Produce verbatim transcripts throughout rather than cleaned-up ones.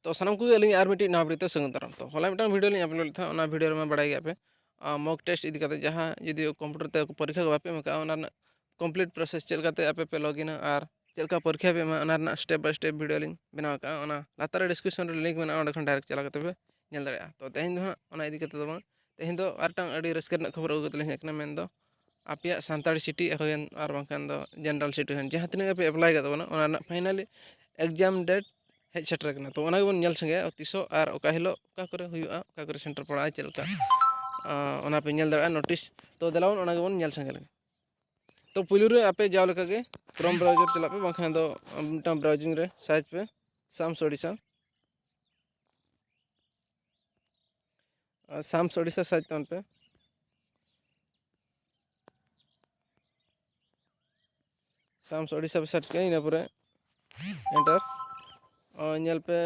ᱛᱚ ᱥᱟᱱᱟᱢ ᱠᱚᱜᱮ ᱟᱹᱞᱤᱧ ᱟᱨ ᱢᱤᱫᱴᱤᱡ ᱱᱟᱣᱟ video ᱛᱮ ᱥᱟᱹᱜᱩᱱ ᱫᱟᱨᱟᱢ᱾ ᱛᱚ ᱦᱚᱞᱟ ᱢᱤᱫᱴᱟᱝ video ᱞᱤᱧ upload ᱞᱮᱫ ᱛᱟᱦᱮᱸᱫ, ᱚᱱᱟ video ᱨᱮᱢᱟ ᱵᱟᱲᱟᱭ ᱜᱮᱭᱟ ᱯᱮ, mock test ᱤᱫᱤ ᱠᱟᱛᱮ, ᱡᱟᱦᱟᱸ ᱡᱩᱫᱤ computer ᱛᱮ ᱯᱚᱨᱤᱠᱠᱷᱟ ᱠᱚ ᱵᱟᱯᱮ ᱮᱢ ᱟᱠᱟᱫᱼᱟ, ᱚᱱᱟ ᱨᱮᱱᱟᱜ complete process ᱪᱮᱫ ᱞᱮᱠᱟᱛᱮ ᱟᱯᱮ ᱯᱮ login ᱟ ᱟᱨ ᱪᱮᱫ ᱞᱮᱠᱟ ᱯᱚᱨᱤᱠᱠᱷᱟ ᱯᱮ ᱮᱢᱟ, ᱚᱱᱟ ᱨᱮᱱᱟᱜ step by step video ᱞᱤᱧ ᱵᱮᱱᱟᱣ ᱟᱠᱟᱫᱼᱟ᱾ ᱚᱱᱟ ᱞᱟᱛᱟᱨ ᱨᱮ description ᱨᱮ link ᱢᱮᱱᱟᱜᱼᱟ, ᱚᱸᱰᱮ ᱠᱷᱚᱱ direct ᱪᱟᱞᱟᱣ ᱠᱟᱛᱮ ᱯᱮ ᱧᱮᱞ ᱫᱟᱲᱮᱭᱟᱜᱼᱟ᱾ ᱛᱚ ᱛᱮᱦᱮᱧ ᱫᱚ ᱦᱟᱸᱜ ᱚᱱᱟ ᱤᱫᱤ ᱠᱟᱛᱮ ᱫᱚ ᱵᱟᱝ, ᱛᱮᱦᱮᱧ ᱫᱚ ᱟᱨᱴᱟᱝ ᱟᱹᱰᱤ ᱨᱟᱹᱥᱠᱟᱹ ᱨᱮᱱᱟᱜ ᱠᱷᱚᱵᱚᱨ ᱟᱹᱜᱩ ᱠᱟᱛᱮ ᱞᱤᱧ ᱦᱮᱡ ᱟᱠᱟᱱᱟ, ᱢᱮᱱᱫᱚ ᱟᱯᱮᱭᱟᱜ ᱥᱟᱱᱛᱟᱲᱤ ᱥᱤᱴᱤ ᱦᱩᱭᱮᱱ ᱟᱨ ᱵᱟᱝᱠᱷᱟᱱ ᱫᱚ general ᱥᱤᱴ ᱦᱩᱭᱮᱱ, ᱡᱟᱦᱟᱸ ᱛᱤᱱᱟᱹᱜ ᱜᱮᱯᱮ apply ᱟᱠᱟᱫ ᱛᱟᱵᱚᱱᱟ, ᱚᱱᱟ ᱨᱮᱱᱟᱜ finally exam date ᱦᱮᱡ ᱥᱮᱴᱮᱨ ᱟᱠᱟᱱᱟ᱾ ᱛᱚ ᱚᱱᱟ ᱜᱮᱵᱚᱱ ᱧᱮᱞ ᱥᱟᱸᱜᱮᱭᱟ, ᱛᱤᱥᱚᱜ ᱟᱨ ᱚᱠᱟ ᱦᱤᱞᱳᱜ ᱚᱠᱟ ᱠᱚᱨᱮ ᱦᱩᱭᱩᱜᱼᱟ, ᱚᱠᱟ ᱠᱚᱨᱮ center ᱯᱟᱲᱟᱜᱼᱟ, ᱪᱮᱫ ᱞᱮᱠᱟ, ᱟᱸ, ᱚᱱᱟ ᱯᱮ ᱧᱮᱞ ᱫᱟᱲᱮᱭᱟᱜᱼᱟ notice᱾ ᱛᱚ ᱫᱮᱞᱟ ᱵᱚᱱ ᱚᱱᱟ ᱜᱮᱵᱚᱱ ᱧᱮᱞ ᱥᱟᱸᱜᱮ ᱞᱮᱜᱮ᱾ ᱛᱚ ᱯᱩᱭᱞᱩ ᱨᱮ ᱟᱯᱮ ᱡᱟᱣ ᱞᱮᱠᱟ ᱜᱮ Chrome browser ᱪᱟᱞᱟᱜ ᱯᱮ, ᱵᱟᱝᱠᱷᱟᱱ ᱫᱚ ᱢᱤᱫᱴᱟᱝ browsing ᱨᱮ search ᱯᱮ SAMS Odisha᱾ ᱟᱨ SAMS Odisha search ᱛᱟᱵᱚᱱ ᱯᱮ᱾ SAMS Odisha ᱯᱮ search ᱠᱮᱫᱟ, ᱤᱱᱟᱹ ᱯᱚᱨᱮ enter, ᱚ, ᱧᱮᱞ ᱯᱮ,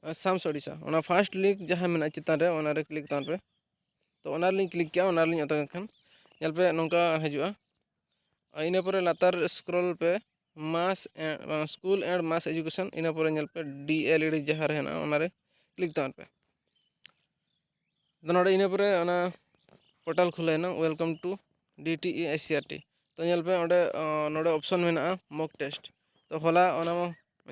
ᱟ, SAMS Odisha, ᱚᱱᱟ first link ᱡᱟᱦᱟᱸ ᱢᱮᱱᱟᱜᱼᱟ ᱪᱮᱛᱟᱱ ᱨᱮ, ᱚᱱᱟ ᱨᱮ click ᱛᱟᱵᱚᱱ ᱯᱮ᱾ ᱛᱚ ᱚᱱᱟ ᱨᱮᱞᱤᱧ click ᱠᱮᱜᱼᱟ, ᱚᱱᱟ ᱨᱮᱞᱤᱧ ᱚᱛᱚᱜ ᱮᱱ ᱠᱷᱟᱱ ᱧᱮᱞ ᱯᱮ ᱱᱚᱝᱠᱟ ᱦᱤᱡᱩᱜᱼᱟ᱾ ᱟᱨ ᱤᱱᱟᱹ ᱯᱚᱨᱮ ᱞᱟᱛᱟᱨ scroll ᱯᱮ, mass and, ᱟᱸ, school and mass education, ᱤᱱᱟᱹ ᱯᱚᱨᱮ ᱧᱮᱞ ᱯᱮ D L E D ᱡᱟᱦᱟᱸ ᱨᱮ ᱦᱮᱱᱟᱜᱼᱟ, ᱚᱱᱟ ᱨᱮ click ᱛᱟᱵᱚᱱ ᱯᱮ᱾ ᱟᱫᱚ ᱱᱚᱰᱮ ᱤᱱᱟᱹ ᱯᱚᱨᱮ ᱚᱱᱟ portal ᱠᱷᱩᱞᱟᱹᱣ ᱮᱱᱟ, welcome to D T E S C R T᱾ ᱛᱚ ᱧᱮᱞ ᱯᱮ ᱚᱸᱰᱮ, ᱟᱸ, ᱱᱚᱰᱮ option ᱢᱮᱱᱟᱜᱼᱟ mock test᱾ ᱛᱚ ᱦᱚᱞᱟ ᱚᱱᱟ ᱢᱟ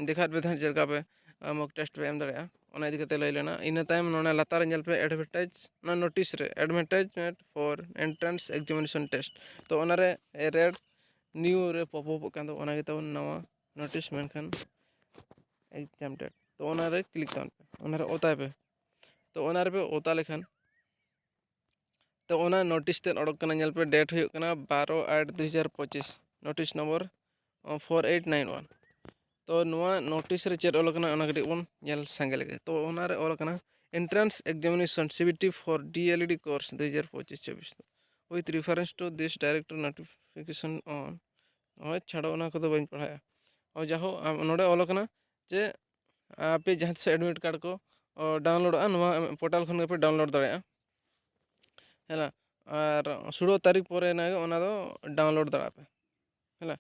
ᱫᱮᱠᱷᱟᱣᱟᱫ ᱯᱮ ᱛᱟᱦᱮᱸᱫ ᱪᱮᱫ ᱞᱮᱠᱟ ᱯᱮ, ᱟᱸ, mock test ᱯᱮ ᱮᱢ ᱫᱟᱲᱮᱭᱟᱜᱼᱟ, ᱚᱱᱟ ᱤᱫᱤ ᱠᱟᱛᱮ ᱞᱟᱹᱭ ᱞᱮᱱᱟ᱾ ᱤᱱᱟᱹ ᱛᱟᱭᱚᱢ ᱱᱚᱰᱮ ᱞᱟᱛᱟᱨ ᱨᱮ ᱧᱮᱞ ᱯᱮ advertise, ᱚᱱᱟ notice ᱨᱮ advertisement for entrance examination test᱾ ᱛᱚ ᱚᱱᱟᱨᱮ red new ᱨᱮ pop up ᱠᱟᱱ ᱫᱚ, ᱚᱱᱟ ᱜᱮ ᱛᱟᱵᱚᱱ ᱱᱟᱣᱟ notice, ᱢᱮᱱᱠᱷᱟᱱ exam date᱾ ᱛᱚ ᱚᱱᱟᱨᱮ click ᱛᱟᱵᱚᱱ ᱯᱮ, ᱚᱱᱟᱨᱮ ᱚᱛᱟᱭ ᱯᱮ᱾ ᱛᱚ ᱚᱱᱟ ᱨᱮᱯᱮ ᱚᱛᱟ ᱞᱮᱠᱷᱟᱱ, ᱛᱚ ᱚᱱᱟ notice ᱛᱮᱫ ᱚᱰᱚᱠ ᱠᱟᱱᱟ, ᱧᱮᱞ ᱯᱮ, date ᱦᱩᱭᱩᱜ ᱠᱟᱱᱟ ᱵᱟᱨᱚ ᱟᱴ ᱫᱩ ᱦᱟᱡᱟᱨ ᱯᱚᱸᱪᱤᱥ, notice number four eight nine one᱾ ᱛᱚ ᱱᱚᱣᱟ notice ᱨᱮ ᱪᱮᱫ ᱚᱞ ᱠᱟᱱᱟ, ᱚᱱᱟ ᱠᱟᱹᱴᱤᱡ ᱵᱚᱱ ᱧᱮᱞ ᱥᱟᱸᱜᱮ ᱞᱮᱜᱮ᱾ ᱛᱚ ᱚᱱᱟᱨᱮ ᱚᱞ ᱠᱟᱱᱟ entrance examination C B T for D L E D course ᱫᱩ ᱦᱟᱡᱟᱨ ᱯᱚᱸᱪᱤᱥ ᱪᱷᱟᱵᱵᱤᱥ, with reference to this director notification on, ᱦᱳᱭ ᱪᱷᱟᱲᱚ, ᱚᱱᱟ ᱠᱚᱫᱚ ᱵᱟᱹᱧ ᱯᱟᱲᱦᱟᱜᱼᱟ᱾ ᱚ ᱡᱟᱦᱳᱠ, ᱟᱢ, ᱱᱚᱰᱮ ᱚᱞ ᱠᱟᱱᱟ ᱡᱮ ᱟᱯᱮ ᱡᱟᱦᱟᱸ ᱛᱤᱥ admit card ᱠᱚ, ᱚ, downloadᱚᱜᱼᱟ, ᱱᱚᱣᱟ portal ᱠᱷᱚᱱ ᱜᱮᱯᱮ download ᱫᱟᱲᱮᱭᱟᱜᱼᱟ᱾ ᱦᱮᱸ, ᱟᱨ ᱥᱳᱞᱳ ᱛᱟᱹᱨᱤᱠᱷ ᱯᱚᱨᱮ ᱱᱟᱜ ᱚᱱᱟ ᱫᱚ download ᱫᱟᱲᱮᱭᱟᱜᱼᱟ ᱯᱮ᱾ ᱦᱮᱸ,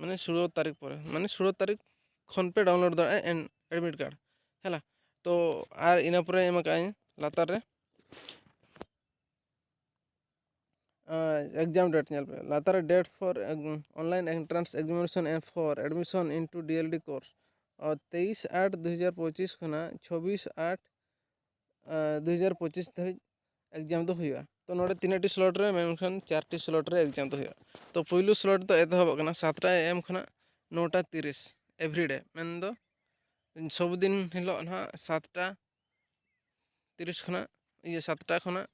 ᱢᱟᱱᱮ ᱥᱳᱞᱳ ᱛᱟᱹᱨᱤᱠᱷ ᱯᱚᱨᱮ, ᱢᱟᱱᱮ ᱥᱳᱞᱳ ᱛᱟᱹᱨᱤᱠᱷ ᱠᱷᱚᱱ ᱯᱮ download ᱫᱟᱲᱮᱭᱟᱜᱼᱟ ᱮᱱ-, admit card᱾ ᱦᱮᱸ, ᱛᱚ ᱟᱨ ᱤᱱᱟᱹ ᱯᱚᱨᱮ ᱮᱢ ᱟᱠᱟᱫ ᱟᱹᱧ ᱞᱟᱛᱟᱨ ᱨᱮ ᱮᱠᱡᱟᱢ ᱰᱮᱴ ᱧᱮᱞ ᱯᱮ, ᱞᱟᱛᱟᱨ ᱨᱮ date for online entrance examination and for admission into D L D course, ᱛᱮᱭᱤᱥ ᱟᱴ ᱫᱩ ᱦᱟᱡᱟᱨ ᱯᱚᱸᱪᱤᱥ ᱠᱷᱚᱱᱟᱜ ᱪᱷᱚᱵᱵᱤᱥ ᱟᱴ ᱫᱩ ᱦᱟᱡᱟᱨ ᱯᱚᱸᱪᱤᱥ ᱫᱷᱟᱹᱵᱤᱡ ᱮᱠᱡᱟᱢ ᱫᱚ ᱦᱩᱭᱩᱜᱼᱟ᱾ ᱛᱚ ᱱᱚᱰᱮ ᱛᱤᱱᱟᱹᱜ ᱴᱤ ᱥᱞᱚᱴ ᱨᱮ, ᱢᱮᱱᱠᱷᱟᱱ ᱪᱟᱨ ᱴᱤ ᱥᱞᱚᱴ ᱨᱮ ᱮᱠᱡᱟᱢ ᱫᱚ ᱦᱩᱭᱩᱜᱼᱟ᱾ ᱛᱚ ᱯᱩᱭᱞᱩ ᱥᱞᱚᱴ ᱫᱚ ᱮᱛᱚᱦᱚᱵᱚᱜ ᱠᱟᱱᱟ ᱥᱟᱛᱴᱟ ᱮ ᱮᱢ ᱠᱷᱚᱱᱟᱜ ᱱᱚᱴᱟ ᱛᱤᱨᱤᱥ everyday, ᱢᱮᱱᱫᱚ ᱥᱚᱵᱫᱤᱱ ᱦᱤᱞᱳᱜ ᱱᱟᱦᱟᱜ ᱥᱟᱛᱴᱟ ᱛᱤᱨᱤᱥ ᱠᱷᱚᱱᱟᱜ, ᱤᱭᱟᱹ, ᱥᱟᱛᱴᱟ ᱠᱷᱚᱱᱟᱜ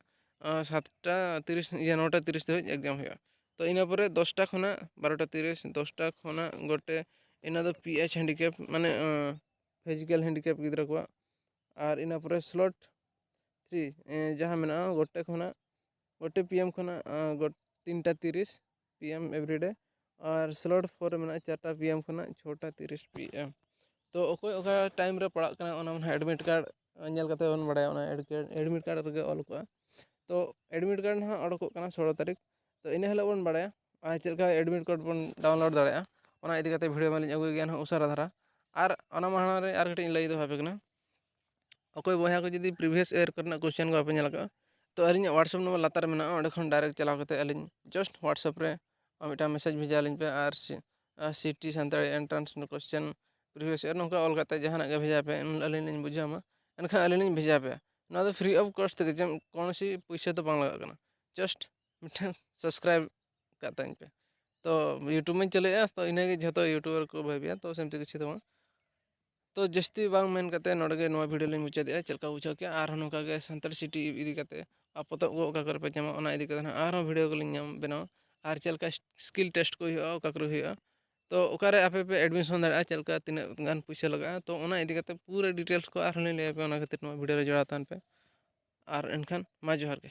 ᱥᱟᱛᱴᱟ ᱛᱤᱨᱤᱥ, ᱤᱭᱟᱹ, ᱱᱚᱴᱟ ᱛᱤᱨᱤᱥ ᱫᱷᱟᱹᱵᱤᱡ ᱮᱠᱡᱟᱢ ᱦᱩᱭᱩᱜᱼᱟ᱾ ᱛᱚ ᱤᱱᱟᱹ ᱯᱚᱨᱮ ᱫᱚᱥᱴᱟ ᱠᱷᱚᱱᱟᱜ ᱵᱟᱨᱚᱴᱟ ᱛᱤᱨᱤᱥ, ᱫᱚᱥᱴᱟ ᱠᱷᱚᱱᱟᱜ ᱜᱚᱴᱮ, ᱤᱱᱟᱹ ᱫᱚ P H handicap, ᱢᱟᱱᱮ ᱯᱷᱤᱡᱤᱠᱮᱞ ᱦᱮᱱᱰᱤᱠᱮᱯ ᱜᱤᱫᱽᱨᱟᱹ ᱠᱚᱣᱟᱜ᱾ ᱟᱨ ᱤᱱᱟᱹ ᱯᱚᱨᱮ ᱥᱞᱚᱴ ᱛᱷᱨᱤ ᱡᱟᱦᱟᱸ ᱢᱮᱱᱟᱜᱼᱟ, ᱜᱚᱴᱮ ᱠᱷᱚᱱᱟᱜ, ᱜᱚᱴᱮ P M ᱠᱷᱚᱱᱟᱜ ᱜᱚᱴ ᱛᱤᱱᱴᱟ ᱛᱤᱨᱤᱥ P M everyday᱾ ᱟᱨ ᱥᱞᱚᱴ ᱯᱷᱳᱨ ᱨᱮ ᱢᱮᱱᱟᱜᱼᱟ ᱪᱟᱨᱴᱟ P M ᱠᱷᱚᱱᱟᱜ ᱪᱷᱚᱴᱟ ᱛᱤᱨᱤᱥ P M᱾ ᱛᱚ ᱚᱠᱚᱭ ᱚᱠᱟ ᱴᱟᱭᱤᱢ ᱨᱮ ᱯᱟᱲᱟᱜ ᱠᱟᱱᱟ, ᱚᱱᱟ ᱢᱟ ᱱᱟᱦᱟᱜ ᱮᱰᱢᱤᱴ ᱠᱟᱨᱰ ᱧᱮᱞ ᱠᱟᱛᱮ ᱵᱚᱱ ᱵᱟᱲᱟᱭᱟ, ᱚᱱᱟ ᱮᱰᱢᱤᱴ ᱠᱟᱨᱰ ᱨᱮᱜᱮ ᱚᱞ ᱠᱚᱜᱼᱟ᱾ ᱛᱚ ᱮᱰᱢᱤᱴ ᱠᱟᱨᱰ ᱱᱟᱦᱟᱜ ᱚᱰᱚᱠᱚᱜ ᱠᱟᱱᱟ ᱥᱳᱞᱳ ᱛᱟᱹᱨᱤᱠᱷ᱾ ᱛᱚ ᱤᱱᱟᱹ ᱦᱤᱞᱳᱜ ᱵᱚᱱ ᱵᱟᱲᱟᱭᱟ ᱟᱨ ᱪᱮᱫ ᱞᱮᱠᱟ ᱮᱰᱢᱤᱴ ᱠᱟᱨᱰ ᱵᱚᱱ ᱰᱟᱣᱩᱱᱞᱳᱰ ᱫᱟᱲᱮᱭᱟᱜᱼᱟ, ᱚᱱᱟ ᱤᱫᱤ ᱠᱟᱛᱮ ᱵᱷᱤᱰᱤᱭᱳ ᱢᱟᱞᱤᱧ ᱟᱹᱜᱩᱭ ᱜᱮᱭᱟ ᱱᱟᱦᱟᱜ ᱩᱥᱟᱹᱨᱟ ᱫᱷᱟᱨᱟ᱾ ᱟᱨ ᱚᱱᱟ ᱢᱟᱲᱟᱝ ᱨᱮ ᱟᱨ ᱠᱟᱹᱴᱤᱡ ᱤᱧ ᱞᱟᱹᱭ ᱫᱚᱦᱚ ᱟᱯᱮ ᱠᱟᱱᱟ᱾ ᱚᱠᱚᱭ ᱵᱚᱭᱦᱟ ᱠᱚ ᱡᱩᱫᱤ ᱯᱨᱤᱵᱷᱤᱭᱟᱥ ᱤᱭᱟᱨ ᱠᱚᱨᱮᱱᱟᱜ ᱠᱚᱥᱪᱮᱱ ᱠᱚ ᱵᱟᱯᱮ ᱧᱮᱞ ᱟᱠᱟᱫᱼᱟ, ᱛᱚ ᱟᱹᱞᱤᱧᱟᱜ WhatsApp ᱱᱟᱢᱵᱟᱨ ᱞᱟᱛᱟᱨ ᱨᱮ ᱢᱮᱱᱟᱜᱼᱟ, ᱚᱸᱰᱮ ᱠᱷᱚᱱ ᱰᱟᱭᱨᱮᱠᱴ ᱪᱟᱞᱟᱣ ᱠᱟᱛᱮ ᱟᱹᱞᱤᱧ ᱡᱟᱥᱴ WhatsApp ᱨᱮ ᱢᱤᱫᱴᱟᱝ ᱢᱮᱥᱮᱡᱽ ᱵᱷᱮᱡᱟ ᱟᱹᱞᱤᱧ ᱯᱮ᱾ ᱟᱨ ᱥᱤ-, ᱟᱨ ᱥᱤᱴᱤ Santali entrance question previous year ᱱᱚᱝᱠᱟ ᱚᱞ ᱠᱟᱛᱮ ᱡᱟᱦᱟᱱᱟᱜ ᱜᱮ ᱵᱷᱮᱡᱟ ᱯᱮ, ᱟᱹᱞᱤᱧ ᱞᱤᱧ ᱵᱩᱡᱷᱟᱹᱣ ᱢᱟ, ᱮᱱᱠᱷᱟᱱ ᱟᱹᱞᱤᱧ ᱞᱤᱧ ᱵᱷᱮᱡᱟ ᱯᱮᱭᱟ᱾ ᱱᱚᱣᱟ ᱫᱚ ᱯᱷᱨᱤ ᱚᱯᱷ ᱠᱚᱥᱴ ᱛᱮᱜᱮ, ᱪᱮᱫ, ᱠᱳᱱᱳ ᱥᱤ ᱯᱩᱭᱥᱟᱹ ᱫᱚ ᱵᱟᱝ ᱞᱟᱜᱟᱜ ᱠᱟᱱᱟ, ᱡᱟᱥᱴ ᱢᱤᱫᱴᱟᱝ ᱥᱟᱵᱥᱠᱨᱟᱭᱤᱵ ᱠᱟᱜ ᱛᱟᱹᱧ ᱯᱮ᱾ ᱛᱚ YouTube ᱢᱟᱧ ᱪᱟᱹᱞᱩᱭᱮᱫᱼᱟ, ᱛᱚ ᱤᱱᱟᱹᱜᱮ ᱡᱷᱚᱛᱚ YouTuber ᱠᱚ ᱵᱷᱟᱹᱵᱤᱭᱟ, ᱛᱚ ᱥᱮᱢᱛᱮ ᱠᱤᱪᱷᱩ ᱫᱚ ᱵᱟᱝ᱾ ᱛᱚ ᱡᱟᱹᱥᱛᱤ ᱵᱟᱝ ᱢᱮᱱ ᱠᱟᱛᱮ ᱱᱚᱰᱮ ᱜᱮ ᱱᱚᱣᱟ ᱵᱷᱤᱰᱤᱭᱳ ᱞᱤᱧ ᱢᱩᱪᱟᱹᱫᱮᱜᱼᱟ᱾ ᱪᱮᱫ ᱞᱮᱠᱟ ᱵᱩᱡᱷᱟᱹᱣ ᱠᱮᱜᱼᱟ? ᱟᱨᱦᱚᱸ ᱱᱚᱝᱠᱟ ᱜᱮ ᱥᱟᱱᱛᱟᱲ ᱥᱤᱴᱤ ᱤᱫᱤ ᱠᱟᱛᱮ ᱟᱨ ᱯᱚᱛᱚᱵ ᱠᱚ ᱚᱠᱟ ᱠᱚᱨᱮ ᱯᱮ ᱧᱟᱢᱟ, ᱚᱱᱟ ᱤᱫᱤ ᱠᱟᱛᱮ ᱱᱟᱦᱟᱜ ᱟᱨᱦᱚᱸ ᱵᱷᱤᱰᱤᱭᱳ ᱠᱚᱞᱤᱧ ᱧᱟᱢ ᱵᱮᱱᱟᱣᱟ᱾ ᱟᱨ ᱪᱮᱫ ᱞᱮᱠᱟ ᱥᱠᱤᱞ ᱴᱮᱥᱴ ᱠᱚ ᱦᱩᱭᱩᱜᱼᱟ, ᱚᱠᱟ ᱠᱚᱨᱮ ᱦᱩᱭᱩᱜᱼᱟ, ᱛᱚ ᱚᱠᱟᱨᱮ ᱟᱯᱮ ᱯᱮ ᱮᱰᱢᱤᱥᱚᱱ ᱫᱟᱲᱮᱭᱟᱜᱼᱟ, ᱪᱮᱫ ᱞᱮᱠᱟ ᱛᱤᱱᱟᱹᱜ ᱜᱟᱱ ᱯᱩᱭᱥᱟᱹ ᱞᱟᱜᱟᱜᱼᱟ, ᱛᱚ ᱚᱱᱟ ᱤᱫᱤ ᱠᱟᱛᱮ ᱯᱩᱨᱟᱹ ᱰᱤᱴᱮᱞᱥ ᱠᱚ ᱟᱨᱦᱚᱸ ᱞᱤᱧ ᱞᱟᱹᱭ ᱟᱯᱮᱭᱟ᱾ ᱚᱱᱟ ᱠᱷᱟᱹᱛᱤᱨ ᱱᱚᱣᱟ ᱵᱷᱤᱰᱤᱭᱳ ᱨᱮ ᱡᱚᱲᱟᱣ ᱛᱟᱦᱮᱱ ᱯᱮ᱾ ᱟᱨ ᱮᱱᱠᱷᱟᱱ ᱢᱟ ᱡᱚᱦᱟᱨ ᱜᱮ᱾